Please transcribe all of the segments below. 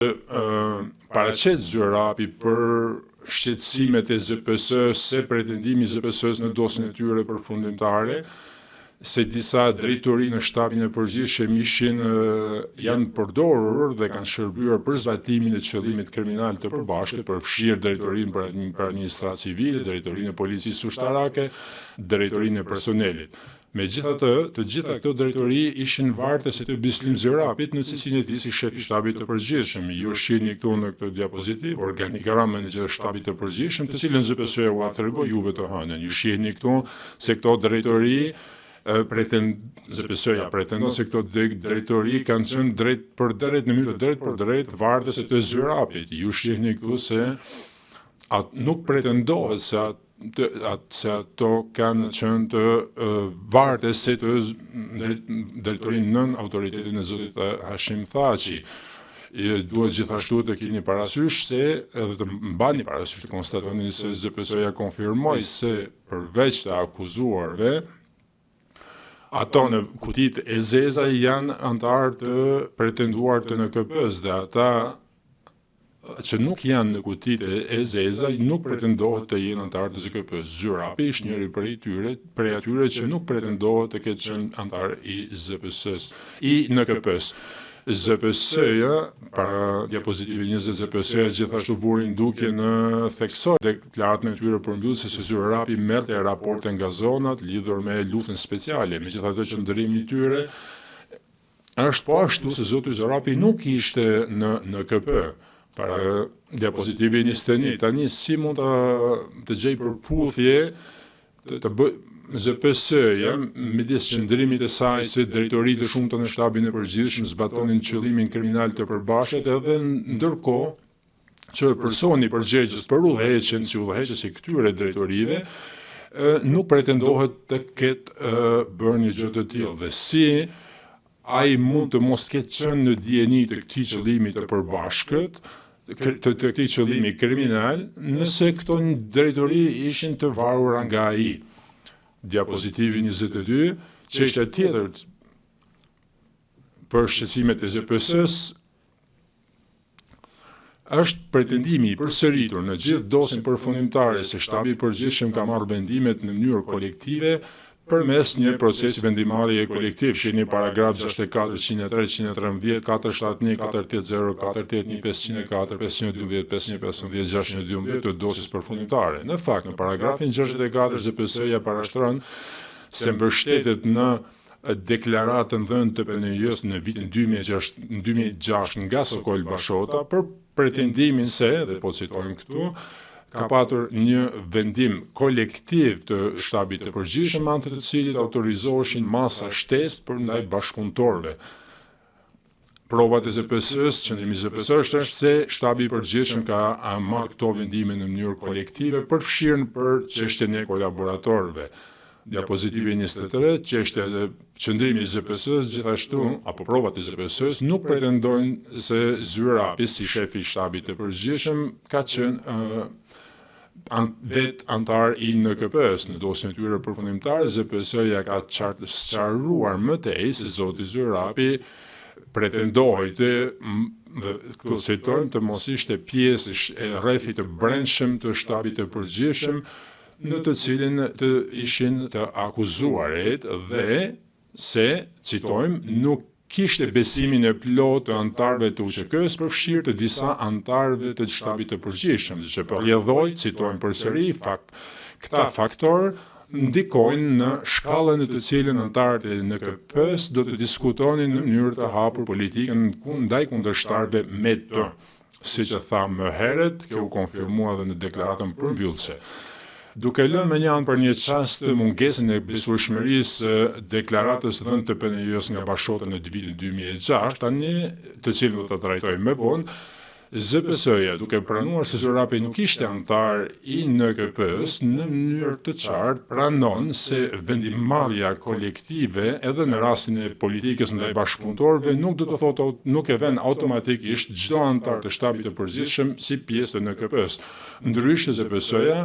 Paraqet Zyrapi për shqetësimet e ZPS-së se pretendimi i ZPS-së në dosjen e tyre përfundimtare se disa drejtori në Shtabin e Përgjithshëm ishin janë përdorur dhe kanë shërbyer për zbatimin e qëllimit kriminal të përbashkët, përfshirë Drejtorinë për Administratë Civile, Drejtorinë e Policisë Ushtarake, Drejtorinë e Personelit. Megjithatë, të gjitha këto drejtori ishin vartëse të Bislim Zyrapit në cilësinë e tij si shef i Shtabit të Përgjithshëm. Ju shihni këtu në këtë diapozitiv organigramën e Shtabit të Përgjithshëm, të cilën ZPS-ja ua tregoi juve të hënën. Ju shihni këtu se këto drejtori pretend ZPS-ja pretendon se këto drejtori kanë qenë drejtpërdrejt në mënyrë të drejtpërdrejtë vartëse të Zyrapit. Ju shihni këtu se at, nuk pretendohet se at, të, at, se ato kanë qenë të vartëse të drejtorinë nën autoritetin e zotit Hashim Thaçi. Duhet gjithashtu të keni parasysh se edhe të mbani parasysh të konstatoni se ZPS-ja konfirmoi se përveç të akuzuarve ato në kutitë e zeza janë anëtarë të pretenduar të NKP-së dhe ata që nuk janë në kutitë e zeza nuk pretendohet të jenë anëtarë të ZKP-së. Zyrapi është njëri prej tyre, prej atyre që nuk pretendohet të ketë qenë anëtar i ZPS-së, i NKP-së. ZPS-ja, para diapozitivit 20, ZPS-ja gjithashtu vuri në dukje në theksoi deklaratën e tyre përmbyllëse se Zyrapi merrte raporte nga zonat lidhur me luftën speciale. Megjithatë qëndrimi i tyre Është po ashtu se zoti Zyrapi nuk ishte në NKP. Para diapozitivit 21. Tani si mund ta të gjej përputhje të, të bëj ZPS-ja midis qëndrimit të saj se drejtori të shumta në shtabin e përgjithshëm zbatonin qëllimin kriminal të përbashkët edhe ndërkohë që personi përgjegjës për udhëheqjen si udhëheqës i këtyre drejtorive nuk pretendohet të ketë bërë një gjë të tillë dhe si ai mund të mos ketë qenë në dijeni të këtij qëllimi të përbashkët, të, të këtij qëllimi kriminal, nëse këto drejtori ishin të varura nga ai. Diapozitivi 22, çështja tjetër për shqetësimet e ZPS-së Është pretendimi i përsëritur në gjithë dosjen përfundimtare se Shtabi i Përgjithshëm ka marrë vendimet në mënyrë kolektive përmes një procesi vendimmarrjeje kolektiv, shihni paragraf 64, 103, 113, 471, 480, 481, 504, 512, 515, 612 të dosjes përfundimtare. Në fakt, në paragrafin 64 ZPS-ja parashtron se mbështetet në deklaratën dhënë të PNJ-së në vitin 2006, 2006 nga Sokol Bashota për pretendimin se, dhe po citojmë këtu, ka patur një vendim kolektiv të shtabit të përgjithshëm me anë të të cilit autorizoheshin masa shtesë për ndaj bashkëpunëtorëve. Provat e ZPS-së, qëndrimi i ZPS-së është se Shtabi i Përgjithshëm ka marrë këto vendime në mënyrë kolektive, përfshirë për çështjen e kolaboratorëve. Diapozitivi 23, çështja e qëndrimi i ZPS-së gjithashtu apo provat e ZPS-së nuk pretendojnë se Zyrapi si shefi i Shtabit të Përgjithshëm ka qenë vetë anëtar i NKP-së. Në dosjen e tyre përfundimtare, ZPS-ja ka sqaruar më tej se zoti Zyrapi pretendohej të dhe këtu citojmë të mos ishte pjesë e rrethit të brendshëm të shtabit të përgjithshëm në të cilin të ishin të akuzuarit dhe se, citojmë, nuk kishte besimin e plotë të anëtarëve të UÇK-së, përfshirë të disa anëtarëve të Shtabit të Përgjithshëm, dhe që për rrjedhojë, citojmë përsëri, fak, këta faktorë ndikojnë në shkallën në të cilën anëtarët e NKP-së do të diskutonin në mënyrë të hapur politikën ndaj kundërshtarëve me të. Siç e thamë më herët, kjo u konfirmua edhe në deklaratën përmbyllëse. Duke lënë mënjanë për një çast mungesën e besueshmërisë së deklaratës dhënë të PNJ-së nga Bashota në vitin 2006, tani, të cilën do ta trajtojmë më vonë, ZPS-ja, duke pranuar se Zyrapi nuk ishte anëtar i NKP-së, në mënyrë të qartë pranon se vendimmarrja kolektive edhe në rastin e politikës ndaj bashkëpunëtorëve nuk do të thotë nuk e vën automatikisht çdo anëtar të Shtabit të Përgjithshëm si pjesë të NKP-së. Ndryshe ZPS-ja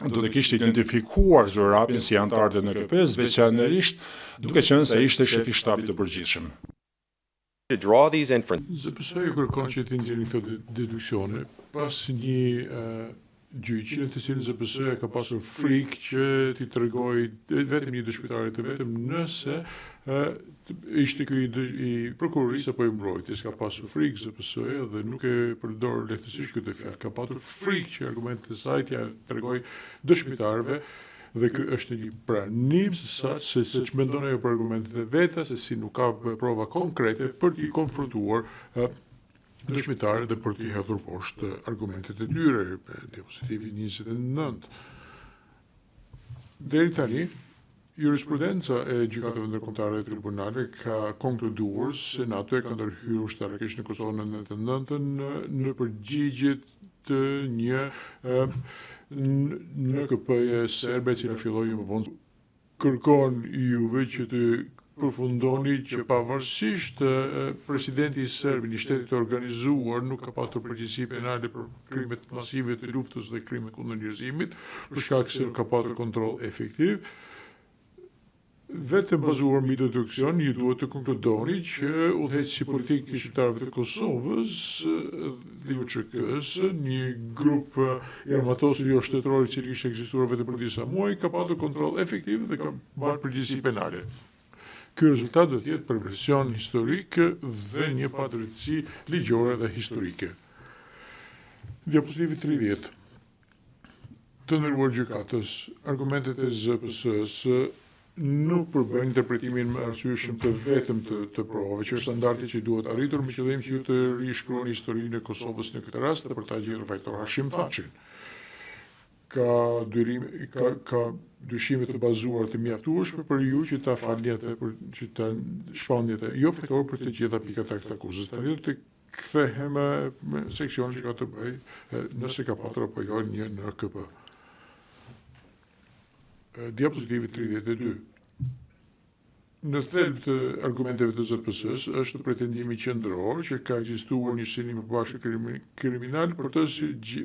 do të kishte identifikuar Zyrapin si anëtar të NKP-së, veçanërisht duke qenë se ishte shefi i Shtabit të Përgjithshëm. to draw these inferences. ZPS ju kërkon që të nxjerrni këto deduksione pas një gjyqi në të cilin ZPS ka pasur frikë që t'i tregojë vetëm një dëshmitari të vetëm nëse ishte ky i, i prokurorisë apo i mbrojtjes. Ka pasur frikë ZPS-ja dhe nuk e përdor lehtësisht këtë fjalë. Ka patur frikë që argumentet e saj t'ia tregojë dëshmitarëve dhe ky është një pranim se sa se se ç'mendon ajo për argumentet e veta, se si nuk ka prova konkrete për t'i konfrontuar dëshmitarët dhe për t'i hedhur poshtë argumentet e tyre. Diapozitivi 29. Deri tani, jurisprudenca e gjykatave ndërkombëtare dhe tribunale ka konkluduar se NATO e ka ndërhyrë ushtarakisht në Kosovë në 99-ën në përgjigje të një NKP-je serbe e cila filloi më vonë kërkon juve që të përfundoni që pavarësisht presidenti serb i një shteti të organizuar nuk ka patur përgjegjësi penale për krimet masive të luftës dhe krimet kundër njerëzimit, për shkak se nuk ka patur kontroll efektiv, Vetëm bazuar mbi deduksion, ju duhet të konkludoni që udhëheqësi politik i shqiptarëve të Kosovës dhe UÇK-së, një grup i armatosur jo shtetëror i cili kishte ekzistuar vetëm për disa muaj, ka patur kontroll efektiv dhe ka marrë përgjegjësi penale. Ky rezultat do të jetë perversion historik dhe një padrejtësi ligjore dhe historike. Diapozitivi 30. Të nderuar gjykatës, argumentet e ZPS-së nuk përbëjnë interpretimin më arsyeshëm të vetëm të, të provave, që është standardi që duhet arritur me qëllim që ju të rishkruani historinë e Kosovës në këtë rast dhe për ta gjetur fajtor Hashim Thaçin. Ka dyrim, ka, ka dyshime të bazuara të mjaftueshme për ju që ta falni atë për që ta shpallni atë jo fajtor për të gjitha pikat e aktakuzës. Tani do të kthehem me seksionin që ka të bëjë nëse ka patur apo jo një NKP. Diapozitivi 32. Në thelb të argumenteve të ZPS-së është pretendimi qendror që ka ekzistuar një synim i përbashkët kriminal për të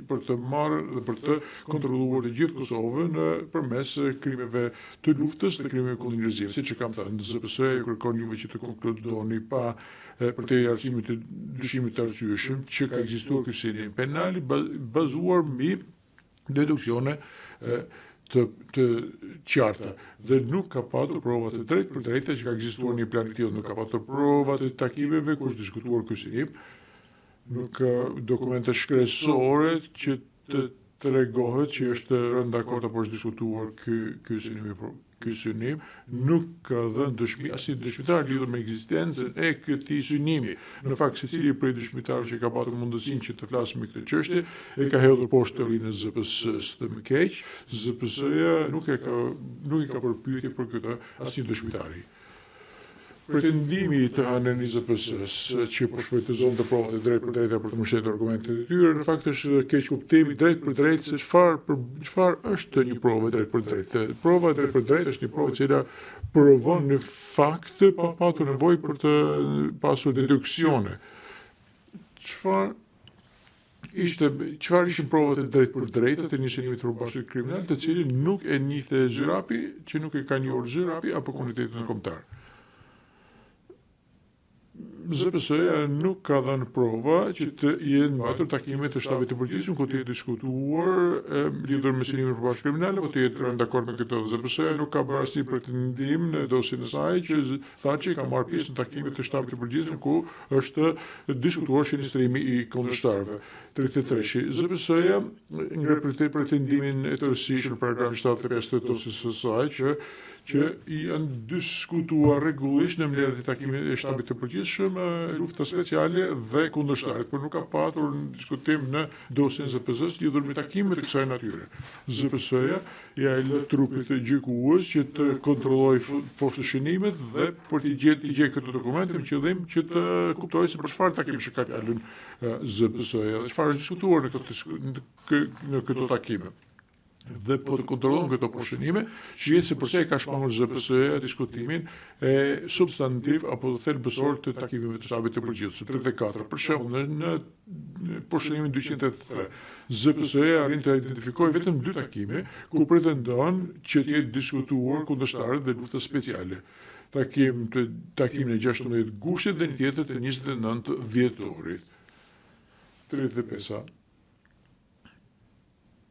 për të marrë dhe për të kontrolluar të gjithë Kosovën përmes krimeve të luftës dhe krimeve kundër njerëzimit. Siç e kam thënë, ZPS-ja ju kërkon juve që të konkludoni pa përtej arsimit të dyshimit të arsyeshëm që ka ekzistuar ky synim penal bazuar mbi deduksione të të qarta dhe nuk ka patur prova të drejtpërdrejta që ka ekzistuar një plan i tillë, nuk ka patur prova të takimeve ku është diskutuar ky synim, nuk ka dokumente shkresore që të tregohet që është rënë dakord apo është diskutuar ky ky synim Ky synim nuk ka dhënë dëshmi asnjë dëshmitar lidhur me ekzistencën e këtij synimi. Në fakt, secili prej dëshmitarëve që ka patur mundësinë që të flasë mbi këtë çështje, e ka hedhur poshtë teorinë e ZPS-së dhe më keq, ZPS-ja nuk e ka nuk i ka bërë pyetje për këtë asnjë dëshmitari. Pretendimi i të hënën i ZPS-së, që po shfrytëzonte provat e drejtpërdrejta për të mbështetur argumentet e tyre, në fakt është keqkuptim i drejtpërdrejtë se çfarë për çfarë është një provë e drejtpërdrejtë. Prova e drejtpërdrejtë është një provë e cila provon një fakt pa patur nevojë për të pasur deduksione. Çfarë ishte çfarë ishin provat e drejtpërdrejta të një synimi të përbashkët kriminal, të cilin nuk e njihte Zyrapi, që nuk e ka njohur Zyrapi apo komuniteti ndërkombëtar. ZPS-ja nuk ka dhënë prova që të jenë mbajtur takime të shtabit të përgjithshëm ku të jetë diskutuar lidhur me synimin e përbashkët kriminal apo të jetë rënë dakord me këtë. ZPS-ja nuk ka bërë asnjë pretendim në dosjen e saj që Thaçi ka marrë pjesë në takime të shtabit të përgjithshëm ku është diskutuar shënjestrimi i kundërshtarëve. 33-shi. ZPS-ja ngre pretendimin e tërësishëm në paragrafin 75 të dosjes së saj që që janë diskutuar rregullisht në mbledhjet e takimit e shtabit të përgjithshëm, lufta speciale dhe kundërshtarët, por nuk ka patur diskutim në dosjen e ZPS-së lidhur me takime të kësaj natyre. ZPS-ja ia lë trupit gjykues që të kontrollojë poshtëshënimet dhe për t'i gjetë t'i gjejë këto dokumente me qëllim që të kuptojë se për çfarë takimesh e ka fjalën ZPS-ja dhe çfarë është diskutuar në këto në këto takime. Dhe po të kontrollon këto poshtëshënime, shihet se përse e ka shmangur ZPS-ja diskutimin e substantiv apo thelbësor të takimeve të shtabit të përgjithshëm. 34. Për shembull, në, në Poshtëshënimin 283, ZPS-ja arrin të identifikojë vetëm dy takime ku pretendon që të jetë diskutuar kundërshtarët dhe lufta speciale. takim të takimin e 16 gushtit dhe një tjetër të 29 dhjetorit. 35.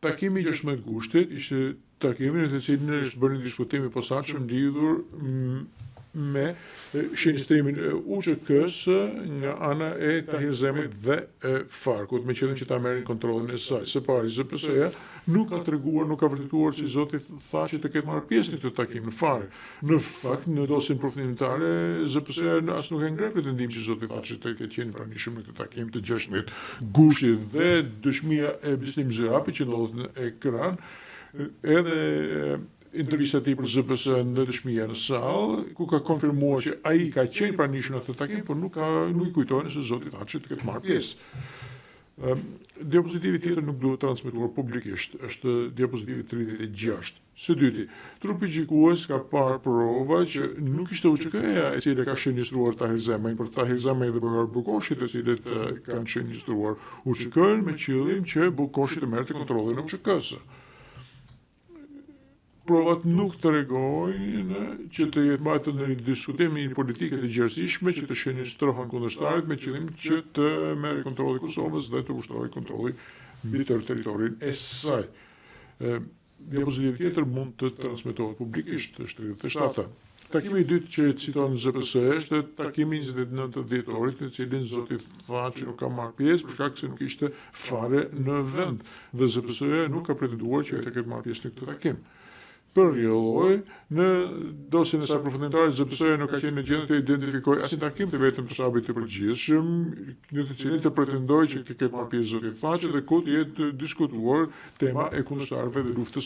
Takimi i 16 gushtit ishte takimi në të cilin është bërë një diskutim i posaçëm lidhur me shënjestrimin e UÇK-së nga ana e Tahir Zemajt dhe e FARK-ut, me qëllim që ta merrin kontrollin e saj. Së pari, ZPS-ja nuk ka treguar, nuk ka vërtetuar që zoti Thaçi të ketë marrë pjesë në këtë takim në fare. Në fakt, në dosjen përfundimtare, ZPS-ja as nuk e ngre pretendim që zoti Thaçi të ketë qenë pranishëm në këtë takim të 16 gushtit dhe dëshmia e Bislim Zyrapit që ndodhet në ekran, edhe intervista e tij për ZPS në dëshmia në sallë, ku ka konfirmuar që ai ka qenë pranishëm në këtë takim, por nuk ka nuk i kujtohet nëse zoti Thaçi të ketë marrë pjesë. Diapozitivi tjetër nuk duhet transmetuar publikisht, është diapozitivi 36. Së dyti, trupi gjykues ka parë prova që nuk ishte UÇK-ja e cila ka shënjestruar Tahir Zemajn, por Tahir Zemaj dhe Bujar Bukoshi të cilët kanë shënjestruar UÇK-n me qëllim që Bukoshi të merrte kontrollin e UÇK-së. Provat nuk tregojnë që të jetë mbajtur ndonjë diskutim i një politike të gjerësishme që të shënjestrohen kundërshtarët me qëllim që të merret kontrolli i Kosovës dhe të ushtrohej kontrolli mbi tërë territorin e saj. Diapozitivi tjetër mund të transmetohet publikisht, është 37. Takimi i dytë që citon ZPS është takimi i 29 dhjetorit, në cilin zoti Thaçi nuk ka marrë pjesë për shkak se nuk ishte fare në vend dhe ZPS-ja nuk ka pretenduar që ai të ketë marrë pjesë në këtë takim. Për rrjedhojë, në dosjen e saj përfundimtare ZPS-ja nuk ka qenë në gjendje të identifikojë asnjë takim të vetëm të shtabit të përgjithshëm, në të cilin të pretendojë që të ketë marrë pjesë zoti Thaçi dhe ku të jetë diskutuar tema e kundërshtarëve dhe luftës.